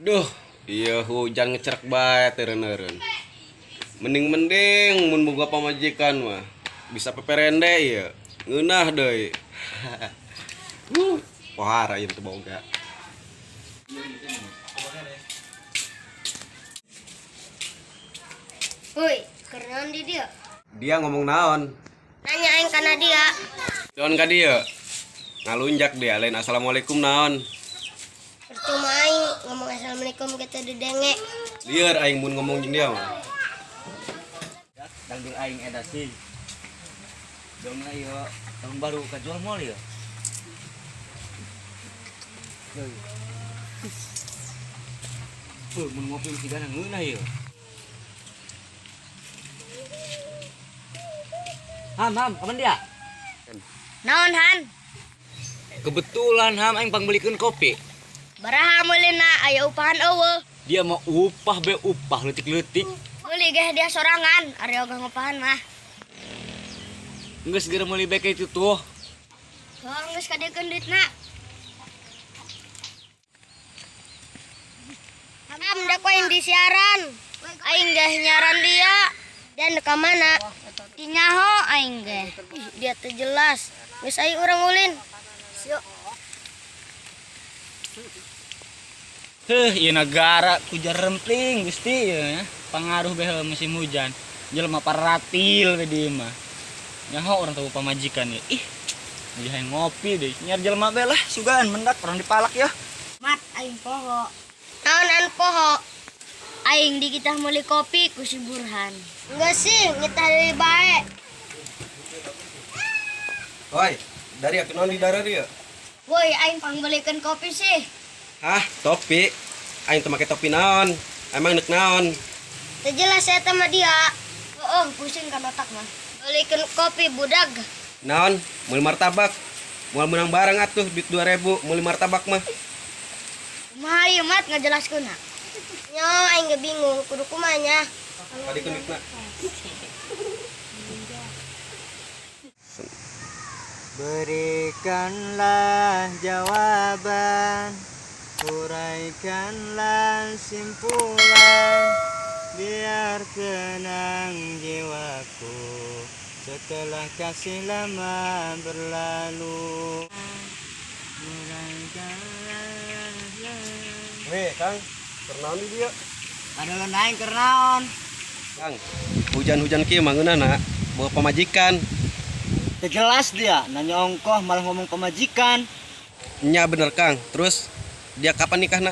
Duh, iya hujan ngecerak bae teureun-eureun. Mending-mending mun boga pamajikan mah bisa peperende ieu. Ngeunah deui. Pohara ieu teu boga. Woi, keur naon di dieu? Dia ngomong naon? Nanya aing kana dia. Naon ka dieu? Ngalunjak dia lain assalamualaikum naon. Percuma aing ngomong assalamualaikum kita didenge. Lieur aing mun ngomong jeung dia mah. Dangdul aing eta sih. Dongna ieu tahun baru kajual moal ieu. Heuh, mun ngopi mesti gana ngeunah ieu. Ham, ham, kapan dia? Naon Han? Kebetulan ham aing pangbeulikeun kopi. Baraha meulina aya upahan eueuh. Dia mau upah be upah leutik-leutik. Meuli geh dia sorangan, ari ogah ngupahan mah. Geus geura meuli beke itu tuh. Heuh, geus kadiekeun duitna. Ham da ku aing disiaran. Aing geh nyaran dia. Dan ka mana? Tinyaho aing geh. Ih, dia teu jelas. Geus aing urang ulin. Yuk. Heuh, ieu negara kujar rempling Gusti ieu ya. Pangaruh bae musim hujan. Jelema paratil we di mah. Nyaho urang teu pamajikan ieu. Ih, jadi hayang ngopi deh. Nyiar jelema bae lah, sugan mendak urang dipalak ya. Mat aing poho. Naon an poho? Aing dikitah meuli kopi ku si Burhan. Enggak sih, ngitah deui bae. Woi, dari aku naon di darat ieu? Woi, aing pangbeulikeun kopi sih. Hah, topi? Aing teu make topi naon? Emang nek naon? Teu jelas eta mah dia. Heeh, pusing kan otak mah. Beulikeun kopi budag. Naon? Meuli martabak. Moal meunang barang atuh duit 2000 meuli martabak mah. Kumaha ieu mat ngajelaskeunna? Nyo, aing ge bingung kudu kumaha nya. Kadiekeun duitna. Berikanlah jawaban, uraikanlah simpulan, biar tenang jiwaku setelah kasih lama berlalu. Uraikanlah. Weh, Kang, keur naon di dieu? Kadeuleun aing keur naon? Kang, hujan-hujan kieu mah ngeunahna bawa pamajikan. Teu jelas dia, nanya ongkoh malah ngomong pamajikan. Nya bener Kang, terus dia kapan nikahna?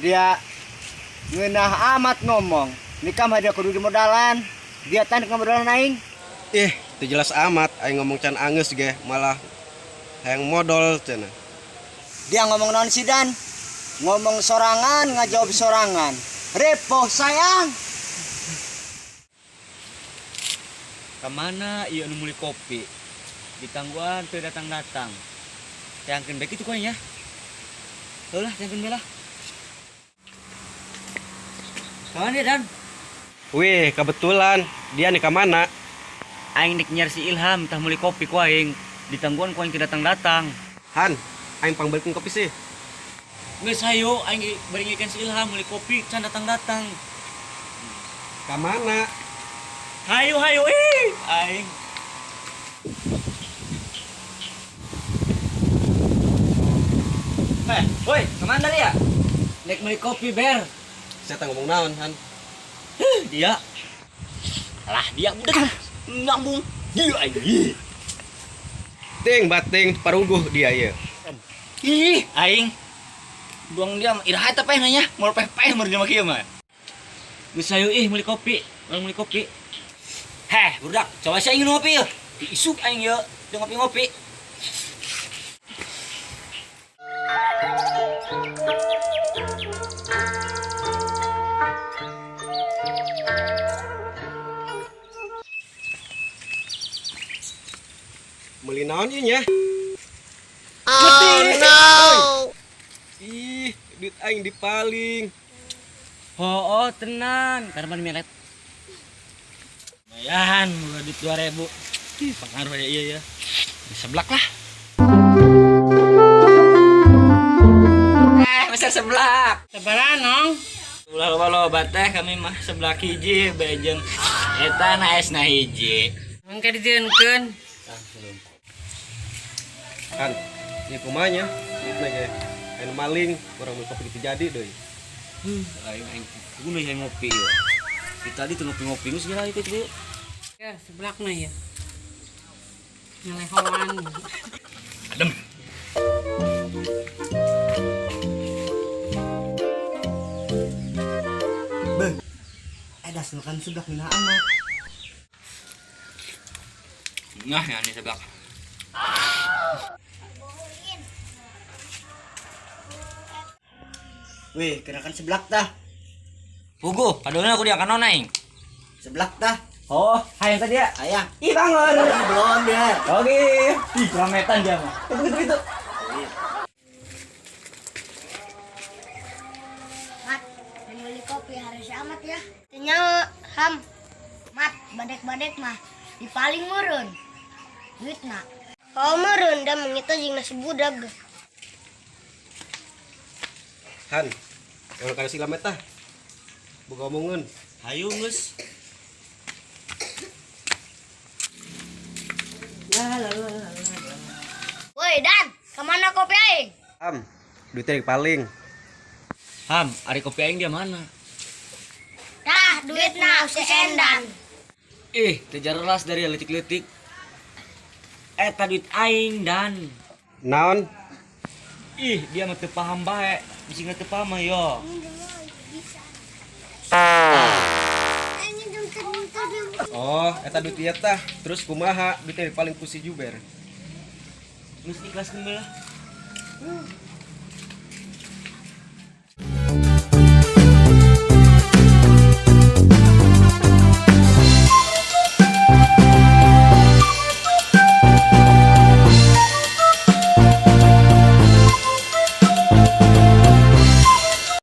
Dia ngeunah amat ngomong. Nikah mah dia kudu dimodalan. Dia tah nek ngamodalan aing. Ih, teu jelas amat aing ngomong can angeus ge malah hayang modal cenah. Dia ngomong naon sih Dan? Ngomong sorangan, ngajawab sorangan. Repoh sayang. Kamana ieu anu meuli kopi? Ditangguan teu datang-datang. Teangkeun bae kitu ku aing nya. Heuh lah, teangkeun bae lah. Kamana dia, Dan? Wih, kebetulan dia nih kamana? Aing nek nyiar si Ilham tah meuli kopi ku aing. Ditangguan ku aing teu datang-datang. Han, aing pangbeulikeun kopi sih. Geus hayu aing bari ngikeun si Ilham meuli kopi can datang-datang. Kamana? Hayu hayu ih aing. Woi, kemana dia? Nek meuli kopi ber. Saya teh ngomong naon, Han? Heuh, dia. Lah dia udah nyambung. Dia aing. Ih. Ting bating paruguh dia ieu. Ih, aing. Buang dia mah iraha eta peh nanya, moal peh-peh mun dia mah kieu mah. Geus hayu ih meuli kopi, urang meuli kopi. Heh, budak, coba saya ingin ngopi yeuh. Isuk aing yeuh, teu ngopi-ngopi. Meuli naon ieu nya? Oh no. Ih, duit aing dipaling. Oh, tenan, karena melet. Lumayan, gua duit 2000. Ih, pengaruh ya iya ya. Seblak lah. seblak. Sabaraha nong? Ulah loba-loba teh kami mah seblak hiji bae jeung eta na esna hiji. Engke dijieunkeun. Kan, ieu kumaha nya? Duitna ge aya maling, urang meuli kopi teu jadi deui. Aing aing kudu hayang ngopi ieu. Di tadi tuh ngopi-ngopi geus geura itu teh. Ya, seblakna ya. Ngalehoan. Adem. Edas nu kan seblak ngeunah amat. Nah, ya ini seblak. Wih, kenakan seblak tah. Puguh, padahal aku dia kanon aing. Seblak tah. Oh, hayang tadi ya? Ayah. Ih, bangun. Belum dia. Oke. Ih, kerametan dia mah. Itu itu itu. Mat, beli kopi harus amat ya. Teu ham. Mat, badek-badek mah dipaling meureun. Duitna. Kalau meureun da mengita jeung nasi budag. Han, urang kana silam eta. Boga omongeun. Hayu geus. Woi, Dan, kemana kopi aing? Ham, duitnya paling. Ham, ari kopi aing dia mana? Tah, duitna si Endan. Ih, teu jelas dari leutik-leutik. Eta duit aing dan. Naon? Ih, dia mah teu paham bae. Bisi teu paham mah yo. Oh, eta duit ieu tah. Terus kumaha duitnya paling ku si Juber? Geus ikhlaskeun bae lah.